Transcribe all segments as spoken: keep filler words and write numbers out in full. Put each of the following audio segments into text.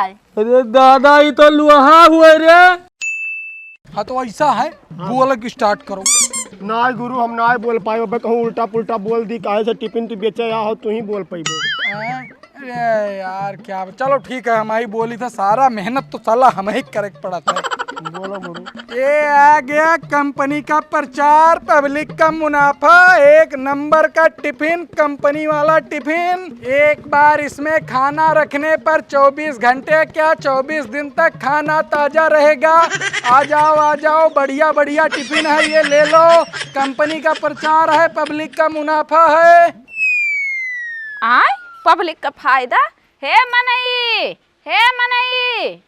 अरे दादा, ई तो लोहा हुए रे। हाँ, तो ऐसा है, हाँ। बोल के start करो। नाय गुरु, हम नाय बोल पाए, अबे कहूँ उल्टा पुल्टा बोल दी, काहे से टिफिन तू बेचे आ हो, तू ही बोल पाइबो। हैं? अरे यार, क्या, चलो ठीक है, हम ही बोली था, सारा मेहनत तो साला हम ही करे के पड़ा था। बोलो गुरु। ये आ गया कंपनी का प्रचार, पब्लिक का मुनाफा, एक नंबर का टिफिन, कंपनी वाला टिफिन। एक बार इसमें खाना रखने पर चौबीस घंटे क्या, चौबीस दिन तक खाना ताजा रहेगा। आ जाओ, आ जाओ, बढ़िया बढ़िया टिफिन है, ये ले लो। कंपनी का प्रचार है, पब्लिक का मुनाफा है। आय, पब्लिक का फायदा। हे मनई, हे मनई।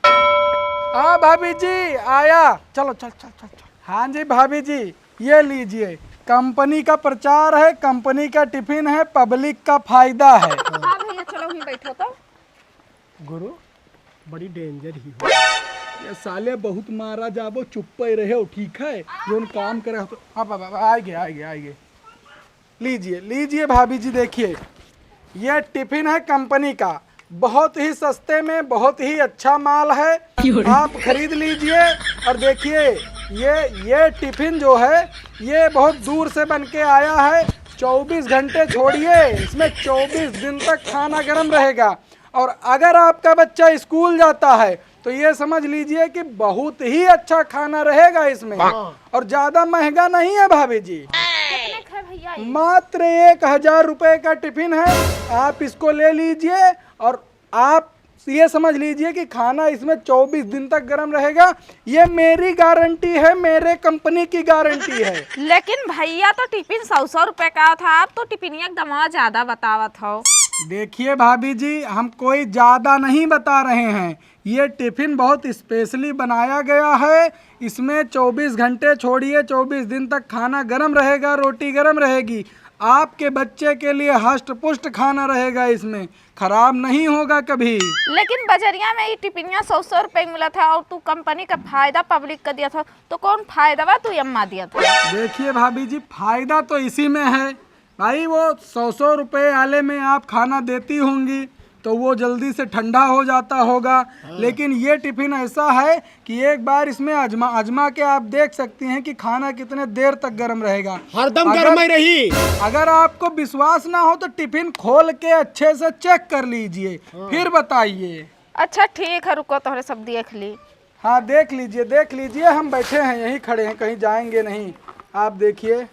हाँ भाभी जी, आया। चलो, चल, चल, चल, चल। हाँ जी भाभी जी, ये लीजिए, कंपनी का प्रचार है, कंपनी का टिफिन है, पब्लिक का फायदा है। हाँ भैया, चलो वहीं बैठो तो। गुरु, बड़ी danger ही हो। ये साले बहुत मारा जाबो, चुप्पे रहे हो, ठीक है? जोन काम करे हो तो, अब, अब, अब, आइगे, आइगे, आइगे। लीजिए, लीजिए भाभी जी, देखिए, ये टिफिन है कंपनी का, बहुत ही सस्ते में बहुत ही अच्छा माल है, क्यों रे? आप खरीद लीजिए। और देखिए, ये, ये टिफिन जो है, ये बहुत दूर से बन के आया है। चौबीस घंटे छोड़िए, इसमें चौबीस दिन तक खाना गर्म रहेगा। और अगर आपका बच्चा स्कूल जाता है, तो ये समझ लीजिए कि बहुत ही अच्छा खाना रहेगा इसमें। हाँ। और ज्यादा महंगा नहीं है भाभी जी, कितने का है भैया ये? मात्र एक हजार रुपए का टिफिन है। आप इसको ले लीजिए और आप ये समझ लीजिए कि खाना इसमें चौबीस दिन तक गर्म रहेगा। ये मेरी गारंटी है, मेरे कंपनी की गारंटी है। लेकिन भैया, तो टिफिन सौ सौ रुपए का था, आप तो टिफिनिया के दमवा ज्यादा बतावत हो। देखिए भाभी जी, हम कोई ज्यादा नहीं बता रहे हैं, ये टिफिन बहुत specially बनाया गया है। इसमें चौबीस घंटे छोड़िए, चौबीस दिन तक खाना गर्म रहेगा, रोटी गर्म रहेगी। आपके बच्चे के लिए हष्ट पुष्ट खाना रहेगा इसमें, खराब नहीं होगा कभी। लेकिन बजरिया में ई टिफिनिया सौ सौ रुपए मिला था और तू कंपनी का फायदा पब्लिक का दिया था, तो कौन फायदा बा तू अम्मा दिया था? देखिए भाभी जी, फायदा तो इसी में है भाई, वो सौ सौ रुपए वाले में आप खाना देती होंगी तो वो जल्दी से ठंडा हो जाता होगा। हाँ। लेकिन ये टिफिन ऐसा है कि एक बार इसमें आजमा, आजमा के आप देख सकती हैं कि खाना कितने देर तक गर्म रहेगा। हरदम अगर, गर्म ही रही। अगर आपको विश्वास ना हो तो टिफिन खोल के अच्छे से चेक कर लीजिए, हाँ। फिर बताइए। अच्छा ठीक है, रुको, तोहरे सब देख ली। हाँ, देख लीजिए, देख लीजिए, हम बैठे हैं, यहीं खड़े हैं, कहीं जाएंगे नहीं। आप देखिए।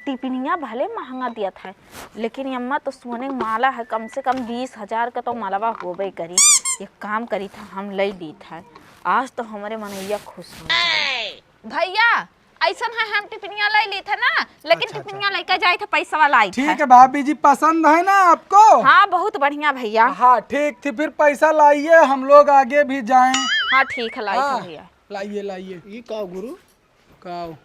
टिफिनिया भले महंगा दिया था, लेकिन ये अम्मा तो सोने के माला है, कम से कम बीस हजार का तो मालवा होबे करी। एक काम करी था, हम ले ली था, आज तो हमारे मनैया खुश हो जाए। भैया, ऐसन है, हम टिफिनिया ले ली था ना, लेकिन अच्छा, अच्छा। टिफिनिया लेके जाए थे, पैसा वाला आई ठीक था। है भाभी जी, पसंद है ना आपको? हाँ, बहुत बढ़िया भैया। हाँ, ठीक थी, फिर पैसा लाइए, हम लोग आगे भी जाएं। हाँ, ठीक है, लाई हाँ, था भैया। लाइए, लाइए। ई का गुरु? काव?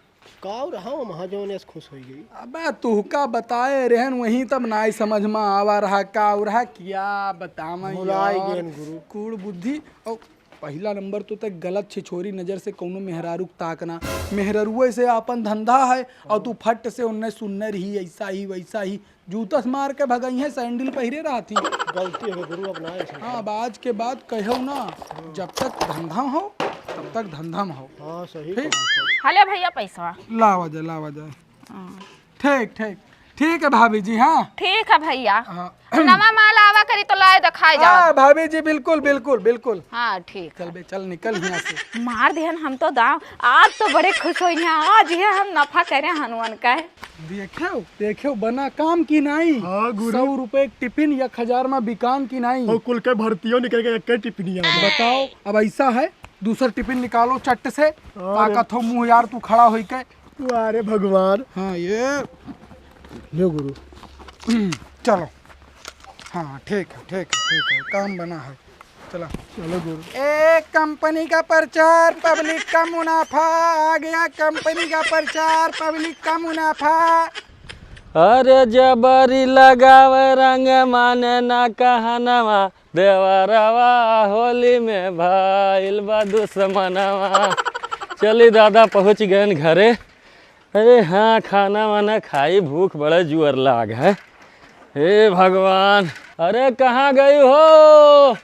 काव रहा, वहाँ जौन ऐस खुश हो गई। अबे तुहका बताए रहन, वहीं तब नाई समझ में आवा रहा, काव रहा, क्या बतावा भुलाई यार। गेन गुरु। कूड़ बुद्धि। और पहिला नंबर तो तक गलत छिछोरी नजर से कौनो मेहरारू के ताकना। मेहररुए से आपन धंधा है और तू फट से उन्ने सुन्नर ही, ऐसा ही, वैसा ही, जूता से मार के भगई है, सैंडल पहिरे रहती। गलती हो गुरु, अब ना ऐसा हाँ, अब आज के बाद कहो ना, जब तक धंधा हो, तब तक धंधा में हो। हाँ, सही ठीक? कहा। हले भैया पैसा। लावा जाए, लावा जाए। हाँ। ठीक, ठीक। ठीक है भाभी जी, हाँ। ठीक है भैया। हाँ। नवा माल आवा करी तो लाए दिखाए जाओ। हाँ, भाभी जी, बिल्कुल, बिल्कुल, बिल्कुल। हाँ, ठीक चल है। बे, चल निकल यहाँ से। मार दिहन हम तो दाव। आज तो बड़े खुश होई हैं, आज ये हम नफा करे हनुअन का है। देखेव, देखेव, बना काम की नाई। हाँ, गुरु। सौ रुपए के टिफिन एक हजार में बिकान की नाई। और कुल के भर्तियों निकल के एक टिफिनिया में। बताओ, अब ऐसा है, दूसर टिफिन निकालो चट से। हाँ, ताकत हो मुँह यार, तू खड़ा होई के। अरे भगवान। हाँ, ये लो गुरु। चलो। हाँ, ठीक है, ठीक है, ठीक है, काम बना है। चला। चलो गुरु। ए, कंपनी का प्रचार, पब्लिक का मुनाफा। आ गया कंपनी का प्रचार, पब्लिक का मुनाफा। अरे जबरी लगावे रंग माने ना कहनवा, देवरवा होली में भइल बा दुश्मनवा। चली दादा, पहुँच गएन घरे। अरे हाँ, खाना वाना खाई, भूख बड़ा जुअर लाग है। हे भगवान, अरे, कहाँ गई हो?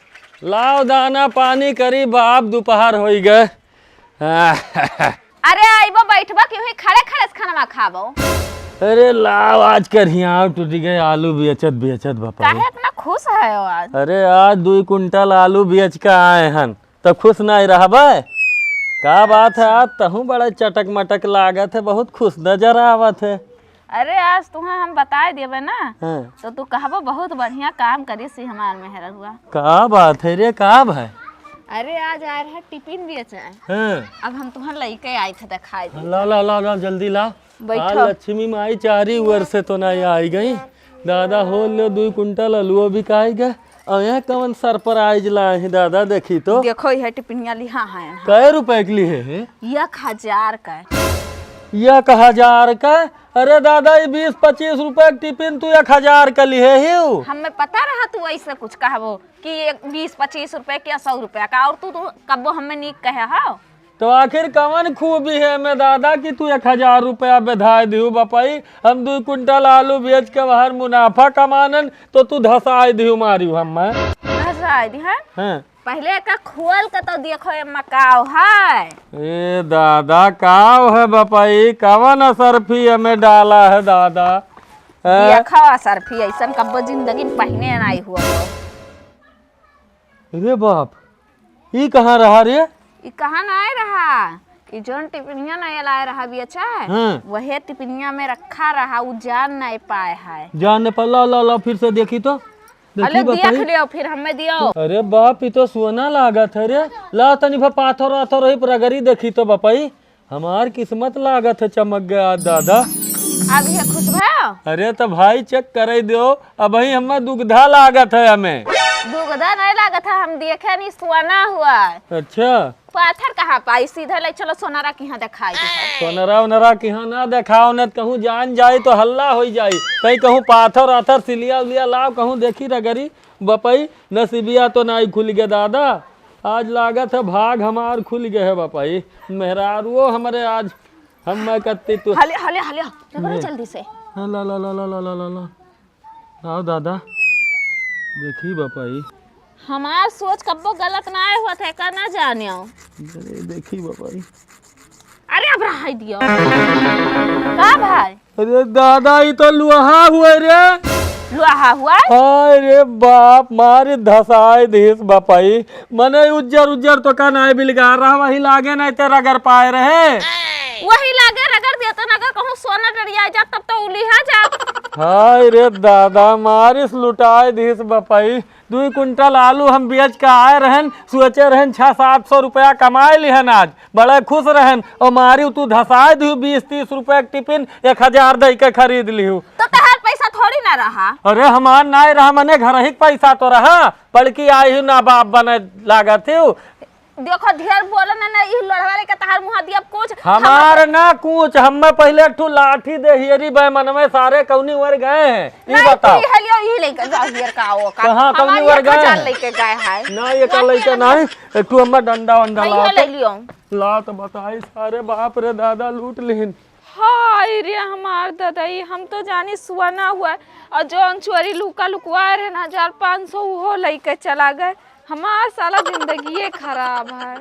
लाव दाना पानी करी बाप, दुपहर होई गए। अरे, आइबो बैठबो कि वही खड़े खड़े से खाना खाबो? अरे, लाव आज करिया टूट गए, आलू बेचत बेचत बापा। काहे इतना खुश है हो आज? अरे, आज दुई कुंटल आलू बेच के आए हन। तो खुश नाहीं रहबे? का बात है, आज तहूँ बड़ा चटक मटक लागत है, बहुत खुश नजर आवत है। अरे, आज तुहें हम बताए देबे ना, हाँ। तो तू कहबो बहुत बढ़िया काम करिस हमार मेहररुआ। का बात है रे, का भाई? अरे, आज आए रहे टिफिन बेचे। हाँ। अब हम तुहें लइके आए थे, दिखाई दे। ला, ला, ला, ला, जल्दी ला। बैठो। आज लक्ष्मी माई चारी ओर से तो ना आई गई। दादा, हो लो, दुई कुंटल अलुओ बिकाई गए। और यहाँ कवन surprise लाए हैं दादा, देखी तो। देखो, यह टिफिनिया लिहा है। कै रुपए के लिहे है? एक हजार का। एक हजार का? अरे दादा, ये बीस पच्चीस रुपए के टिफिन तू एक हजार का लिहे ही? हमें पता रहा तू ऐसे कुछ कहबो कि ये बीस पच्चीस रुपए के, सौ रुपया का, और तू, तू कब्बो हमें नीक कहे हो। तो आखिर कवन खूबी है में दादा कि तू एक हजार रुपया बेधाए दिहू बपई? हम दुई कुंटल आलू बेच के बाहर मुनाफा कमानन, तो तू धसाए दिहू मारियो हमें। धसाए दी है? हाँ। पहले एका खोल के तो देखो, एमा काव है। ए दादा, काव है बपई? कवन असरफी एमे डाला है दादा? हैं? देखो असरफी, ऐसन कब्बो जिंदगी में पहिने नाई हुआ हो। रे बाप, ई कहाँ रहा रे? ई कहाँ नाई रहा? ई जौन टिफिनिया नाई लाए रहा बियचा, हाँ। वहे टिफिनिया में रखा रहा, उ जान नाई पाए है। जान नाई पा, ला, ला, ला, फिर से देखी तो। देखी अले, बताई। देख लियो, फिर हमें दियो। अरे बाप, ई तो सोना लागत है रे। ला तनी भा पाथर वाथर रही पर रगरी देखी तो बपई। हमार किस्मत लागत है चमक गया आज दादा। अब ये खुश भयो? अरे तो भाई check करे दो, अबही हमें दुगधा लागत है हमें। दुगधा नहीं लागत है, हम देखे नहीं सोना हुआ। अच्छा। पाथर कहाँ पाई, सीधा ले चलो सोनारा के यहाँ दिखाई दे। सोनारा ओनारा के यहाँ ना दिखाओ, न कहूँ जान जाई तो हल्ला होई जाई। कहीं कहूँ पाथर आथर सिलिया उलिया लाओ, कहूँ देखी रगरी बपई, नसीबिया तो नाई खुल गए दादा। आज लागत है भाग हमार खुल गए है बपई। मेहरारुओ हमरे आज हम मैं कत्ती तू हले, हले, हले, निकल ले। जल्दी से। हाँ, ला, ला, ला। आओ दादा, देखी बपई। हमार सोच कब्बो गलत ना आए हुआ था, का ना जाने हो। अरे देखी बपई। अरे अब रहाई दियो। का भाई? अरे दादा, ई तो लोहा हुए रे। लोहा हुआ? हाय रे बाप, मार धसाए दिस बपई। मने उज्जर उज्जर तो का नाय बिलगार रहा, वही लागे नाय ते रगड़ पाए रहे। वही लागे रगड़ दिया तो अगर कहूँ सोना डरिया जा तब तो उलिहा जा। हाय रे दादा, मारिस लुटाए दिस बपई। दुई कुंटल आलू हम बेच के आए रहन, सोचे रहन छह सात सौ रुपया कमाए लिहन आज, बड़े खुश रहन, और मारी तू धसाए दिहू बीस तीस रुपया के टिफिन एक हजार दे के खरीद लिहू। तो तहार पैसा थोड़ी ना रहा। अरे हमार नाय रहा, मने घर ही के पैसा तो रहा, बड़की आई हूँ ना बाप बने लागत हूँ। देखो ढेर बोलो ना, ना ई लोढ़वा लेके तहार मुँह दिया कुछ। हमार ना कुछ, हम्मे पहले एक ठो लाठी दे हियरी बे मनवे सारे कौनी ओर गए हैं, ई नहीं, बताओ। ई हलियो, ई लेके जाओ हियर का ओ का। कहाँ, कौनी ओर गए हैं? लेके गए हैं। ना, ये का लेके नहीं, एक ठो हम्मे डंडा वंडा नहीं, लाओ ये तो। ले लियो। ला तो बताई सारे बाप रे दादा लूट लिहिन। हाय रे हमार ददई, हम तो जानी सुअना हुआ है, और जौन चोरी लुका लुकवाए रहे ना हजार पाँच सौ, उहो लइके चला गए। हमार साला जिंदगिये खराब है।